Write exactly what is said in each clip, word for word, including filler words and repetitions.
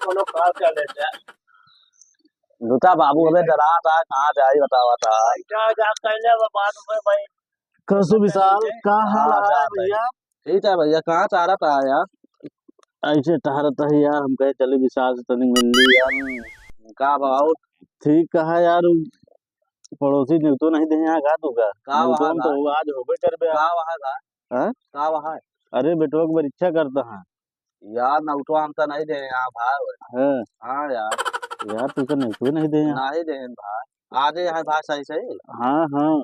कोनो काम कर लेते हैं। लुटा बाबू हमें डरात है, कहाँ जाई बतावत है। जा, जा, कहले वो बाद में भाई। कैसे विशाल, का हाल हाँ, है जा, भैया? ठीक है भैया, कहाँ टहरत है यार? ऐसे टहरत है यार, हम कहे चली विशाल से तनी मिल ली यार। हम्म, का भाव? ठीक कहा यार, उ पड़ोसी नेवतो नहीं दे यहाँ, का तू का? का नेवतो वहाँ हम तो का? आज होबे करबे। का वहाँ का? हाँ? का वहाँ? अरे बेटवा के परीक्षा करता है। यार, नौटवा हम तो नहीं दे यहाँ भाई। हाँ। हाँ यार। यार, तू तो नौटवा नहीं दे यहाँ। नहीं दे भाई। आजे यहाँ भाई सही सही। हाँ, हाँ।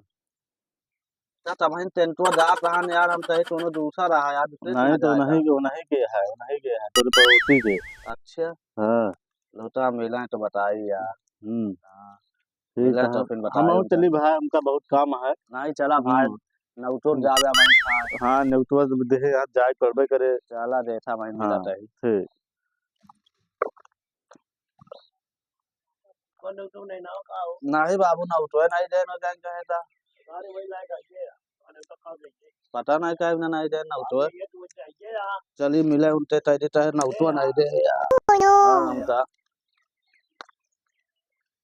तो तब हम टेंटुआ जात रहन यार, हम कहे कोनो दूसरा रहा यार, दूसरे नहीं तो नहीं के, नहीं के है, नहीं के है, तोरे पड़ोसी के। अच्छा। हाँ। लौटा मिला है तो बताई यार। हम्म। हाँ। ठीक मिला है। तो फिर हम बताई और उनका। चली भाई, हमका बहुत काम है। नहीं चला भाई, हम्म। नौटो हम्म। जावे भाई। हाँ, नौटवा देहे यार, जाए पड़बे करे। चला देखा भाई, मिला हाँ, तो ही। ठीक। कौन नौटो नहीं ना का हो? नहीं बाबू, नौटो नहीं दे, ना जान कहे था। अरे वही लायक है ये, अरे तो खा गई। पता नहीं काहे ना नहीं दे, नौटो। ये तो चाहिए यार। चली मिले उनते, तय देता है, नौटो नहीं दे यार। हाँ, हम तो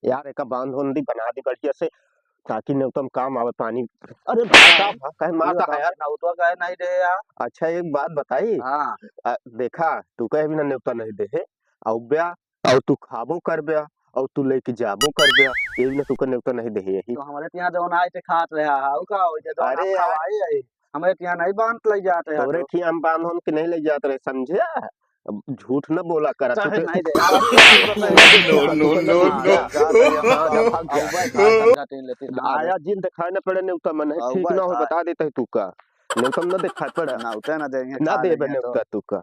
यार, एका बांध उंध दी, बना दी बढ़िया से, ताकि नेवता में काम आवे पानी। अरे, भाई साहब, हाँ, कहे मारता है यार। नौतवा काहे नहीं दे यार? अच्छा, एक बात बताई। हाँ। आ, देखा, तू कहे बिना नेवता नहीं दे है, अउब्या, अउ तू खाबो करब्या, अउ तू लेके जाबो करब्या, ये बिना तू का नेवता नहीं दे है यही। तो हमारे यहाँ जौन आए थे खात रहा है, उ का हो जे जौन अरे हम यार। खवाए है, हमारे यहाँ नहीं बांध ले जाते हैं तोरे तो। खिया हम बांध हम के नहीं ले जात रहे, समझे? अब झूठ न बोला करा, तू चाहे तो नहीं दे। No, no, no, no। हाँ, जा, जा, जा, जा, जा, जा, जा, जा, जा, जा, जा। आया जिन दिखाए न पड़े नेवता मन है, हाँ, ठीक बस, ना हो, हाँ। बता देते हैं तू का। नेवता न दिखाए पड़े। ना, उतना ना देंगे, ना खा देबे लेंगे तो। नेवता तू का।